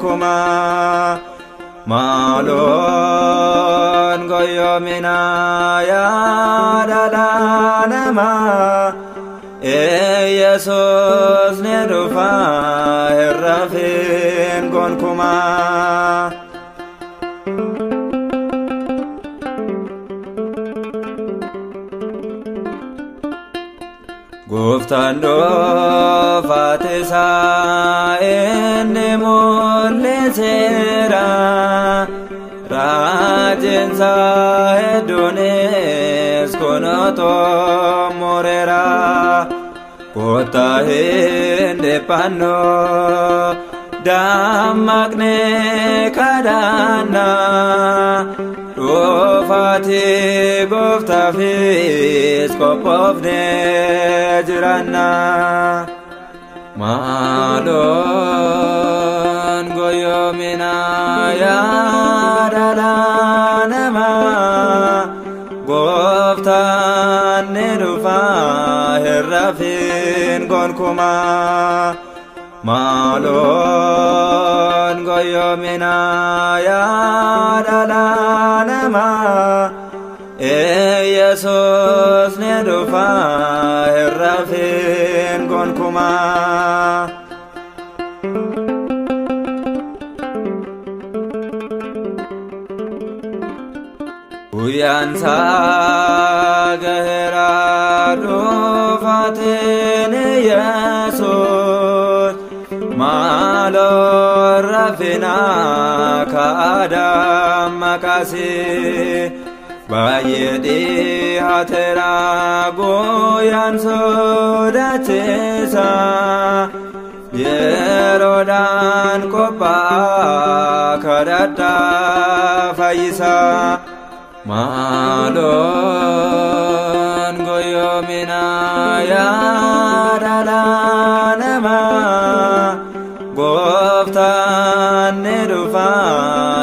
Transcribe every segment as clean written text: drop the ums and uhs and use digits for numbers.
gonkumaa. Maaloon goyyoominaa yaa dhala namaa, Yesuus ni dhufa hin rafin gonkumaa. Gooftaan dhufaati isaa inni mul'iseera. Raajiinsa hedduunis kunoo xumureera. Kottaa hin dhiphannu, dammaqnee kadhannaa. Dhufaatii gooftaafis qophoofnee jiraannaa. Maaloon goyyoominaa yaa dhala namaa, gooftaan ni dhufa hin rafin gonkumaa. Maaloon goyyoominaa yaa dhala namaa, Yesuus ni dhufa hin rafin gonkumaa. Guyyaan isaa gaheera dhufaatiin Yesuus. Maaloo rafinaa ka'aa dammaqasii. Baay'ee dhihaateera guyyaan sodaachisa. Yeroodhaan qophaa'aa kadhadhaa fayyisaa. Maaloon goyyoominaa yaa dhala namaa, gooftaan ni dhufa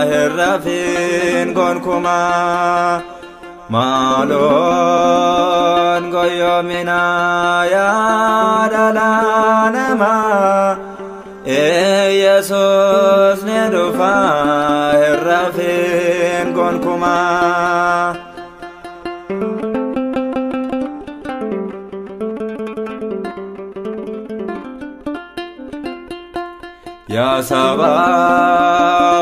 hin rafin gonkumaa. Maaloon goyyoominaa yaa dhala namaa, Yesuus ni dhufa hin rafin gonkumaa. Yaa saba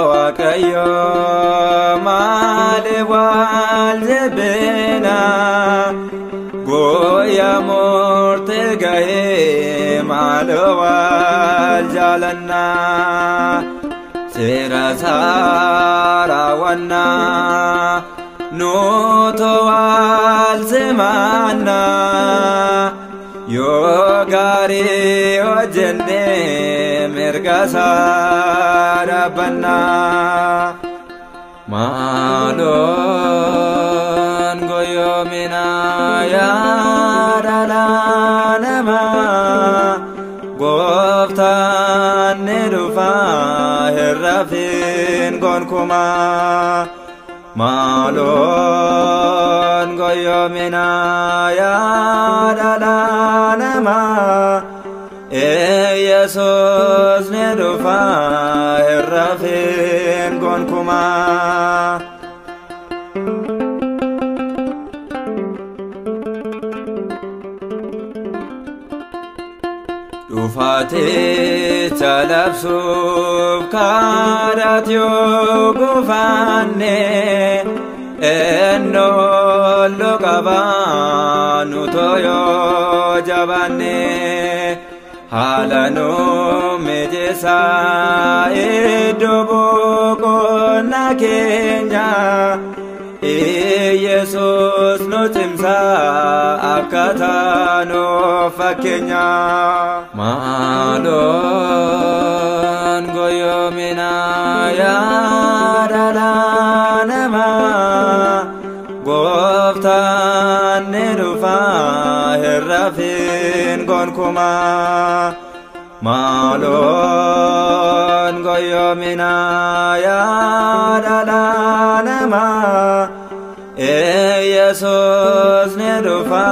Waaqayyoo maaliif wal jibbina? Guyyaa murtii gahee maaloo wal jaalannaa? Seera isaa raawwannaa, nutu wal simannaa. Yoo gaarii hojjenne mirga isaa dhaabbannaa. Maaloon goyyoominaa yaa dhala namaa, gooftaan ni dhufa hin rafin gonkumaa. Maaloon goyyoominaa yaa dhala namaa, Yesuus ni dhufa hin rafin gonkumaa. Dhufaaticha labsuuf kadhat yoo gufanne, eenyollu qaba nuto yoo jabanne. Haala nu mijeessaa iddoo boqonnaa keenya. Yesuus nu cimsaa akka taanuuf fakkeenya. Maaloon goyyoominaa yaa dhala namaa, gooftaan ni dhufa hin rafin gonkumaa. Maaloon goyyoominaa yaa dhala namaa, Yesuus ni dhufa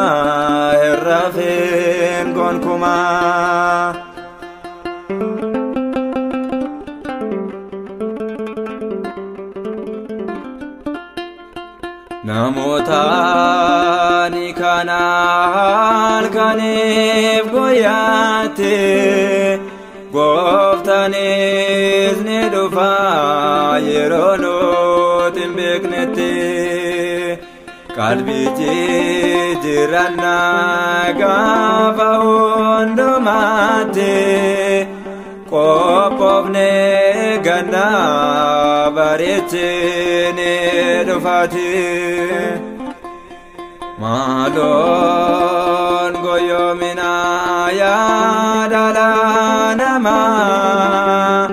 hin rafin gonkumaa. Namootni kana halkaniif guyyaatti, gooftaanis ni dhufa yeroo nuti hin beeknetti. Qalbii jijjiirannaa gaafa hundumaatti, qophoofne gannaa bareechine dhufaati. Maaloon goyyoominaa yaadala namaa,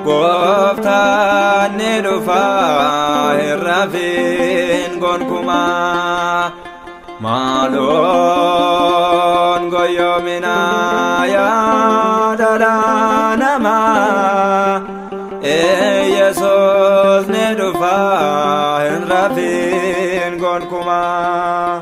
gooftaan ni dhufa hin rafin gonkumaa. Maaloon goyyoominaa yaadala namaa, Yesuus ni dhufa hin rafin gonkumaa.